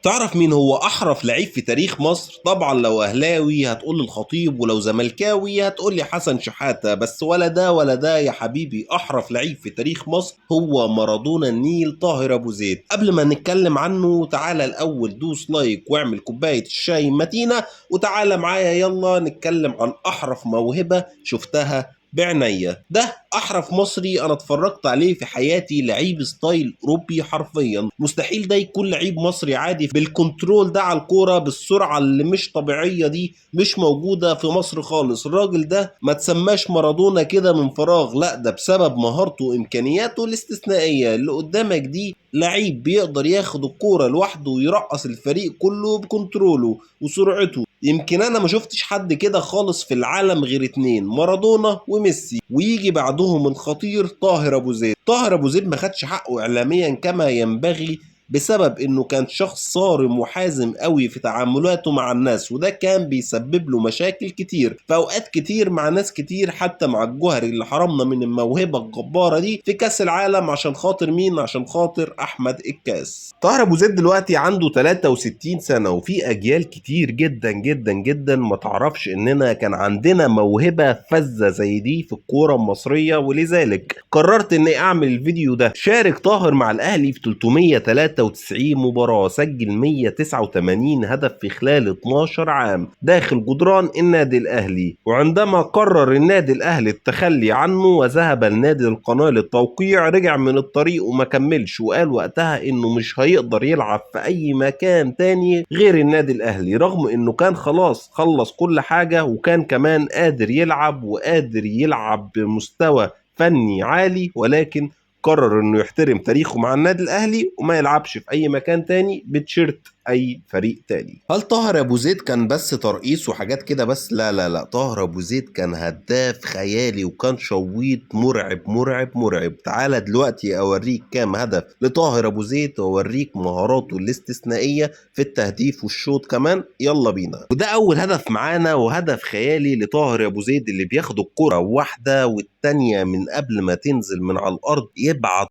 تعرف مين هو احرف لعيب في تاريخ مصر؟ طبعا لو اهلاوي هتقول الخطيب، ولو زملكاوي هتقول لي حسن شحاتة، بس ولا ده ولا ده يا حبيبي. احرف لعيب في تاريخ مصر هو مارادونا النيل طاهر ابو زيد. قبل ما نتكلم عنه تعالى الاول دوس like واعمل كوباية الشاي متينة، وتعالى معايا يلا نتكلم عن احرف موهبة شفتها بعناية. ده احرف مصري انا اتفرجت عليه في حياتي، لعيب style اوروبي حرفيا. مستحيل ده يكون لعيب مصري عادي بال control ده على الكورة، بالسرعة اللي مش طبيعية دي، مش موجودة في مصر خالص. الراجل ده ما تسماش مارادونا كده من فراغ، لا ده بسبب مهارته وامكانياته الاستثنائية اللي قدامك دي. لعيب بيقدر ياخد الكورة لوحده ويرقص الفريق كله ب control ه وسرعته. يمكن انا ما شفتش حد كده خالص في العالم غير اتنين، مارادونا وميسي، ويجي بعدهم الخطير طاهر ابو زيد. طاهر ابو زيد ما خدش حقه اعلاميا كما ينبغي بسبب انه كان شخص صارم وحازم قوي في تعاملاته مع الناس، وده كان بيسبب له مشاكل كتير في اوقات كتير مع ناس كتير، حتى مع الجوهري اللي حرمنا من الموهبة الجبارة دي في كاس العالم. عشان خاطر مين؟ عشان خاطر احمد الكاس. طاهر ابو زيد دلوقتي عنده 63 سنة، وفي اجيال كتير جدا جدا جدا ما تعرفش اننا كان عندنا موهبة فذة زي دي في الكورة المصرية، ولذلك قررت اني اعمل الفيديو ده. شارك طاهر مع الاهلي في 393 مباراة، سجل 189 هدف في خلال 12 عام داخل جدران النادي الأهلي. وعندما قرر النادي الأهلي التخلي عنه وذهب لنادي القناة للتوقيع، رجع من الطريق وما كملش، وقال وقتها إنه مش هيقدر يلعب في أي مكان تاني غير النادي الأهلي، رغم إنه كان خلاص خلص كل حاجة، وكان كمان قادر يلعب وقادر يلعب بمستوى فني عالي، ولكن قرر انه يحترم تاريخه مع النادي الاهلي وما يلعبش في اي مكان تاني بتشيرت اي فريق تاني. هل طاهر ابو زيد كان بس ترقيص وحاجات كده بس؟ لا لا لا، طاهر ابو زيد كان هداف خيالي وكان شويط مرعب مرعب مرعب. تعالى دلوقتي اوريك كام هدف لطاهر ابو زيد واوريك مهاراته الاستثنائية في التهديف والشوط كمان. يلا بينا. وده اول هدف معانا، وهدف خيالي لطاهر ابو زيد اللي بياخد الكرة واحدة والتانية من قبل ما تنزل من على الارض، يبعت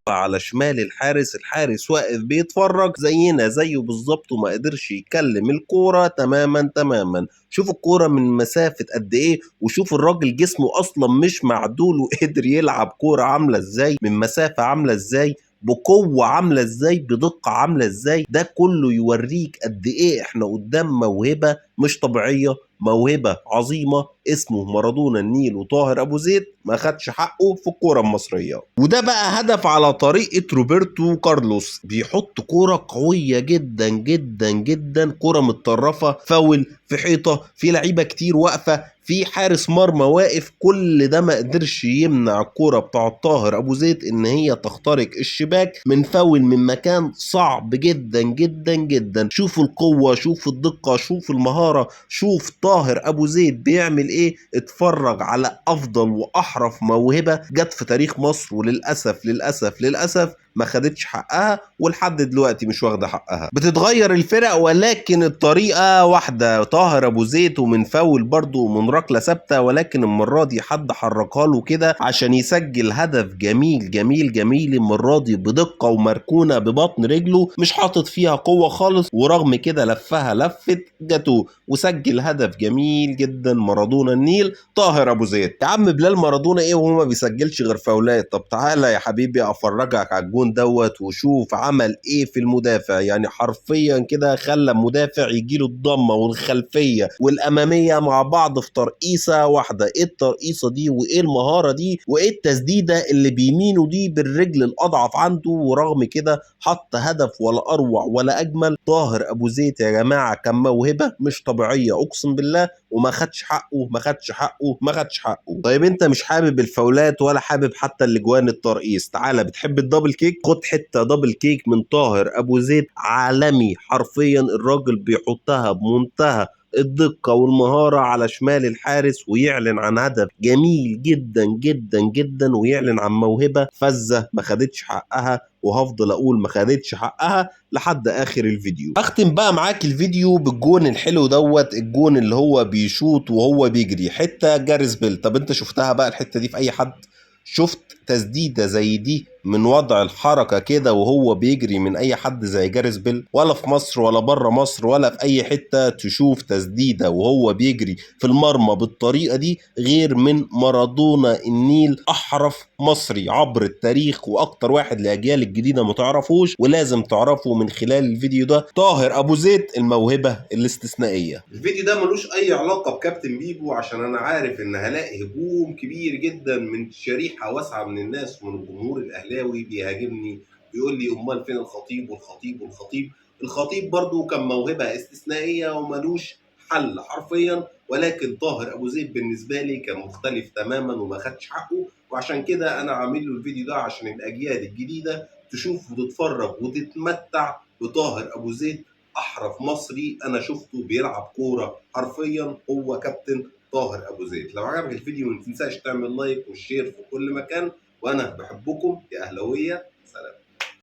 على شمال الحارس، الحارس واقف بيتفرج زينا زيه بالظبط وما قدرش يكلم الكورة تماما تماما. شوف الكورة من مسافة قد ايه، وشوف الراجل جسمه اصلا مش معدول وقدر يلعب كورة عاملة ازاي، من مسافة عاملة ازاي، بقوة عاملة ازاي، بدقة عاملة ازاي. ده كله يوريك قد ايه احنا قدام موهبة مش طبيعية، موهبة عظيمة اسمه مارادونا النيل وطاهر ابو زيد ما خدش حقه في الكورة المصرية. وده بقى هدف على طريقة روبرتو كارلوس، بيحط كورة قوية جدا جدا جدا، كورة متطرفة، فاول في حيطة، في لعيبة كتير واقفة، في حارس مرمى واقف، كل ده ما قدرش يمنع الكورة بتاع طاهر ابو زيد ان هي تخترق الشباك من فاول من مكان صعب جدا جدا جدا. شوفوا القوة، شوفوا الدقة، شوفوا المهارة، شوف طاهر ابو زيد بيعمل ايه. اتفرج على افضل واحرف موهبة جت في تاريخ مصر، وللاسف للاسف للاسف ما خدتش حقها، ولحد دلوقتي مش واخده حقها. بتتغير الفرق ولكن الطريقة واحدة. طاهر ابو زيد ومن فاول برضه ومن ركلة ثابتة، ولكن المرة دي حد حركها له كده عشان يسجل هدف جميل جميل جميل. المرة دي بدقة ومركونه ببطن رجله، مش حاطط فيها قوة خالص، ورغم كده لفها لفه جاتو وسجل هدف جميل جدا. مارادونا النيل طاهر ابو زيد. يا عم بلال مارادونا ايه وهو ما بيسجلش غير فاولات؟ طب تعالى يا حبيبي افرجك على الجون دوت وشوف عمل ايه في المدافع. يعني حرفيا كده خلى المدافع يجيله الضمة والخلفيه والاماميه مع بعض في ترقيصه واحدة. ايه الترقيصه دي، وايه المهارة دي، وايه التسديده اللي بيمينه دي بالرجل الاضعف عنده، ورغم كده حط هدف ولا اروع ولا اجمل. طاهر ابو زيد يا جماعة كان موهبة مش طبيعية اقسم بالله، وما خدش حقه ما خدش حقه ما خدش حقه. طيب انت مش حابب الفاولات ولا حابب حتى الاجوان الترقيص، تعالى بتحب ال double kick، خد حتة double kick من طاهر ابو زيد عالمي حرفيا. الراجل بيحطها بمنتهى الدقة والمهارة على شمال الحارس، ويعلن عن هدف جميل جدا جدا جدا، ويعلن عن موهبة فذة ما خدتش حقها، وهفضل اقول ما خدتش حقها لحد اخر الفيديو. اختم بقى معاك الفيديو بالجون الحلو دوت، الجون اللي هو بيشوط وهو بيجري، حتة جاريس بيل. طب انت شفتها بقى الحتة دي في اي حد؟ شفت تسديدة زي دي من وضع الحركة كده وهو بيجري من اي حد زي جاريث بيل؟ ولا في مصر ولا بره مصر ولا في اي حتة تشوف تسديدة وهو بيجري في المرمى بالطريقة دي غير من مارادونا النيل، احرف مصري عبر التاريخ واكتر واحد لاجيال الجديدة ما تعرفوش ولازم تعرفه من خلال الفيديو ده، طاهر ابو زيد الموهبة الاستثنائية. الفيديو ده ملوش اي علاقة بكابتن بيبو، عشان انا عارف ان هلاقي هجوم كبير جدا من شريحة واسعة من الناس ومن الجمهور الاهلاوي بيهاجمني بيقول لي امال فين الخطيب والخطيب والخطيب. الخطيب برضو كان موهبة استثنائية وملوش حل حرفيا، ولكن طاهر ابو زيد بالنسبة لي كان مختلف تماما وما خدش حقه، وعشان كده انا عامل له الفيديو ده عشان الاجيال الجديدة تشوف وتتفرج وتتمتع بطاهر ابو زيد، احرف مصري انا شفته بيلعب كورة حرفيا هو كابتن طاهر ابو زيد. لو عجبك الفيديو ما تنساش تعمل like و share في كل مكان، وانا بحبكم يا اهلاويه. سلام.